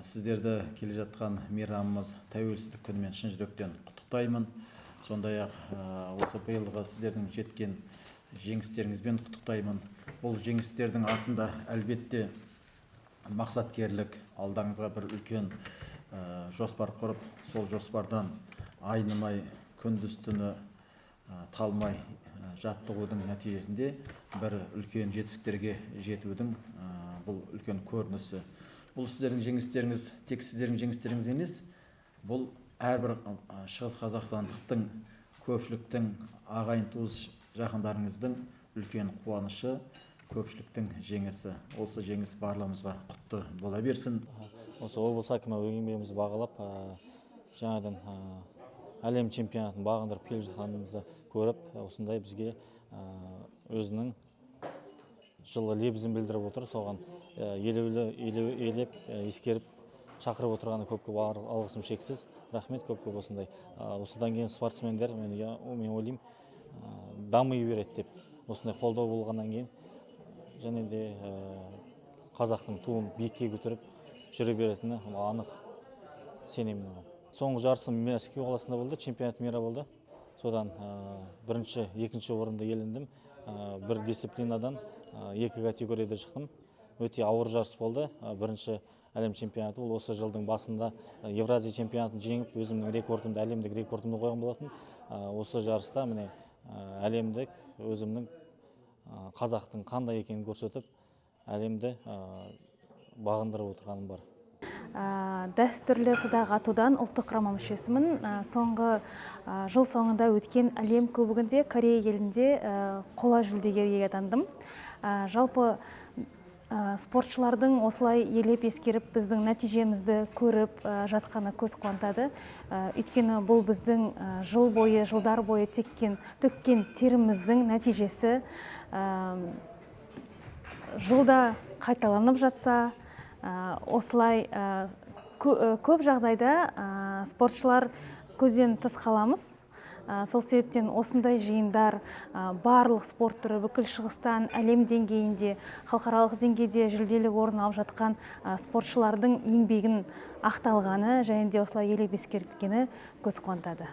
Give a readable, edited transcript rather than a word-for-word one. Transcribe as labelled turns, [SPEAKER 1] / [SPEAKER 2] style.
[SPEAKER 1] Сіздерді келе жатқан мейрамымыз, Тәуелсіздік күнімен шын жүректен құттықтаймын. Сондай ақ осы биылғы сіздердің жеткен жеңістеріңізбен құттықтаймын. Бұл жеңістердің артында, әлбетте, мақсаткерлік, алдарыңызға бір үлкен жоспар құрып, сол жоспардан айнымай, күндіз түні талмай жаттығудың нәтижесінде бір үлкен жетістіктерге жетудің бұл үлкен көрінісі. Бұл сіздердің жеңістеріңіз тек сіздердің жеңістеріңіз емес, бұл әрбір шығыс қазақстандықтың, көпшіліктің, ағайын туыс жақындарыңыздың үлкен қуанышы, көпшіліктің жеңісі. Осы жеңіс барлығымызға құтты бола берсін.
[SPEAKER 2] Осы облыс әкімі еңбегімізді бағалап, жаңадан әлем чемпионатын бағындырып келе жатқанымызды көріп, осындай бізге өзінің жылы лебізін білдіріп отыр. Соған елеулі елеп, ескеріп шақырып отырғаны көп көп алғысым шексіз, рахмет көп көп. Осындай осыдан кейін спортсмендер, мен ойлаймын, дами береді деп, осындай қолдау болғаннан кейін және де қазақтың туын биікке көтеріп жүре беретіні анық сенемін оған. Соңғы жарысым Мәскеу қаласында болды, чемпионат мира болды. Содан бірінші, екінші орынды иелендім. Бір дисциплинадан екі категорияда шықтым. Өте ауыр жарыс болды. Бірінші әлем чемпионаты ол. Осы жылдың басында Евразия чемпионатын жеңіп, өзімнің рекордымды, әлемдік рекордымды қойған болатын. Осы жарыста, міне, әлемдік өзімнің қазақтың қандай екенін көрсетіп, әлемді бағындырып отырғаным бар.
[SPEAKER 3] Дәстүрлі садақ атудан ұлттық құрама мүшесімін. Соңғы жыл соңында өткен әлем кубогінде Корея елінде қола жүлдеге ие атандым. Жалпы спортшылардың осылай елеп ескеріп, біздің нәтижемізді көріп жатқаны көз қуантады. Өйткені бұл біздің жыл бойы, жылдар бойы теккен, төккен теріміздің нәтижесі. Жылда қайталанып жатса, осылай көп жағдайда спортшылар көзден тыс қаламыз. Сол себептен осындай жиындар, барлық спорт түрі, бүкіл шығыстан, әлем деңгейінде, халықаралық деңгейде жүлделі орын алып жатқан спортшылардың еңбегін ақталғаны және де осылай елеп ескерткені көз қуантады.